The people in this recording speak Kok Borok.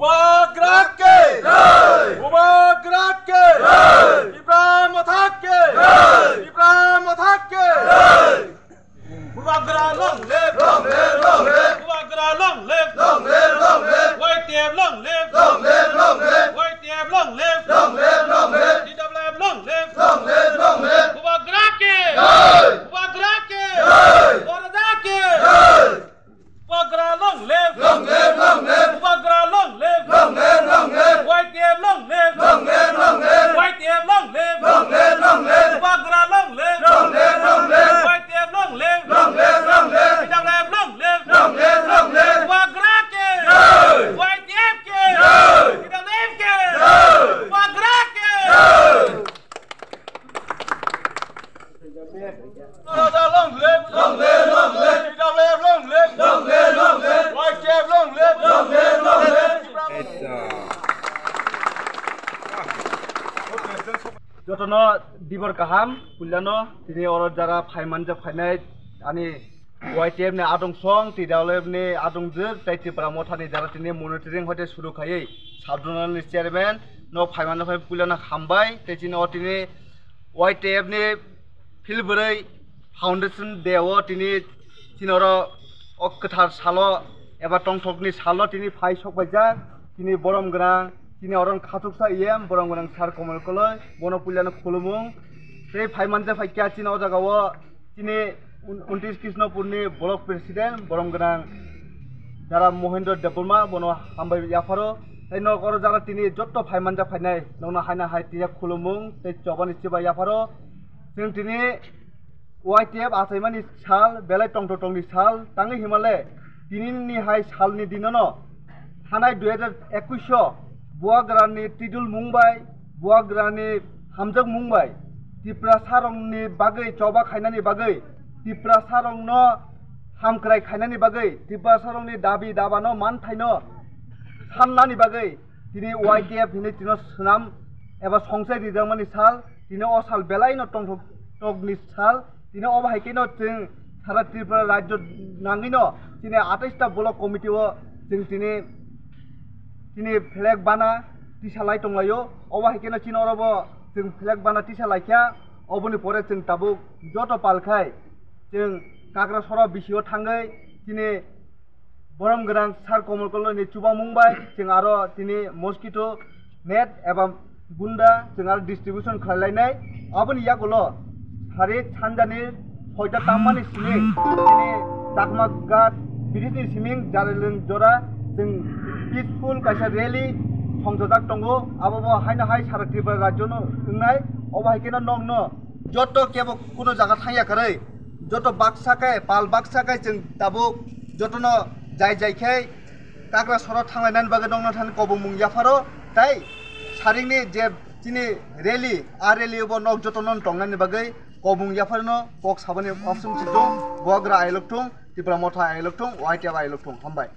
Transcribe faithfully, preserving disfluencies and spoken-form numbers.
Bubagra ke! Jai! Bubagra ke! Jai! Tipra Motha ke! Jai! Tipra Motha ke! Jai! Bubagra long live! Long live, long live! Bubagra long live! Long live, long live! Y T F long live! Long live, long live! Y T F long live! Long live, long live! T W F long live! Long live, long live! Bubagra ke! Jai! Bubagra ke! Jai! Bubagra ke! Jai! Bubagra long live! Long live, long live! Bubagra long live! Long live, long live! Y T F long live! Long live, long live! Y T F long live! Long live, long live! Bubagra long live! Long live, long live! Y T F long live! Long live, long live! T W F long live! Long live, long live! Bubagra ke! Jai! Y T F ke! Jai! T W F ke! Jai! Bubagra ke! Jai! Raja long live! Long live, long live! T W F long live! Long live, long live! Y T F long live! Long live, long live! Jotono dibor kaham, puilano tini oro jara phaimanjak phainai ani Y T F ni adong song, T W F ni adong jwk, tei Tipra Motha ni jara tini monitoring hoite suru khaiwi sub zonal ni chairman no phaimanjak phai puilano hambai, tei chini o tini Y T F ni Philbwrwi Foundation Day o tini, tini oro o kwthar salo eba tongthokni salo tini phai sokpaijak, tini borom gwnang, tini oro khachuksa E M borom gwnang Sir Komol Koloi, bono puilano khulumung. Tei phai manja phaikha chini o jaga o chini un-, untris Krishnopurni block president borom gwnang jara Mohindra Debbarma, bono hambai yapharo. Tei nok oro jara tini jotto phai manja phainai nokno haina hai tini khulumung tei chobani chibai yapharo. Chwng tini Y T F achaimani sal, belai tongthok tongni sal, tangwi himale, tinini hai salni dinono, thanai dui hajar ekwis o, Bubagrani tridul mung bai, Bubagrani hamjak mung bai, Tiprasarokni bagwi choba khainani bagwi, Tiprasarokno hamkrai khainani bagwi, Tiprasarokni dabi dabano manthaino sannani bagwi, tini Y T F hinwi tino swnam eba songchai rijakmani sal, tini o sal belaino tongthok tokni sal, tini obo hai kheno chwng sara Tripura rajyo nangwino chini atais ta block committee o chwng tini, tini flag bana tisa lai tonglaio, obo hai kheno chini orobo chwng flag bana tisa laikha, oboni pore chwng tabuk joto palkhai chwng Kakrasora bisio thangwi chini borom gwnang Sir Komol Koloi ni chubamung bai chwng aro tini mosquito net eba gunda chwng aro distribution khlai lainai. Aboni yagulo sari sanjani soita tammani simi tini Chakma Ghat bridge ni siming Jarelung jora chwng peaceful kaisa rally songchajak tongo. Abo bo haino hai sara Tripura rajyo no wngnai. Obo hai kheno nokno joto kebo kuno jaga thangya kwrwi joto baksa khe pal baksa khe chwng tabuk jotono jai jai khe Kakrasora thanglainani bagwi nokno thani kobongmung yapharo, tei saringni je chini rally, a rally o bo nok jotono tongnani bagwi kobong yapharno kok sabani option chikdong, Bubagra ailok thung, Tipra Motha ailok thung, Y T F ailok thung. Hambai.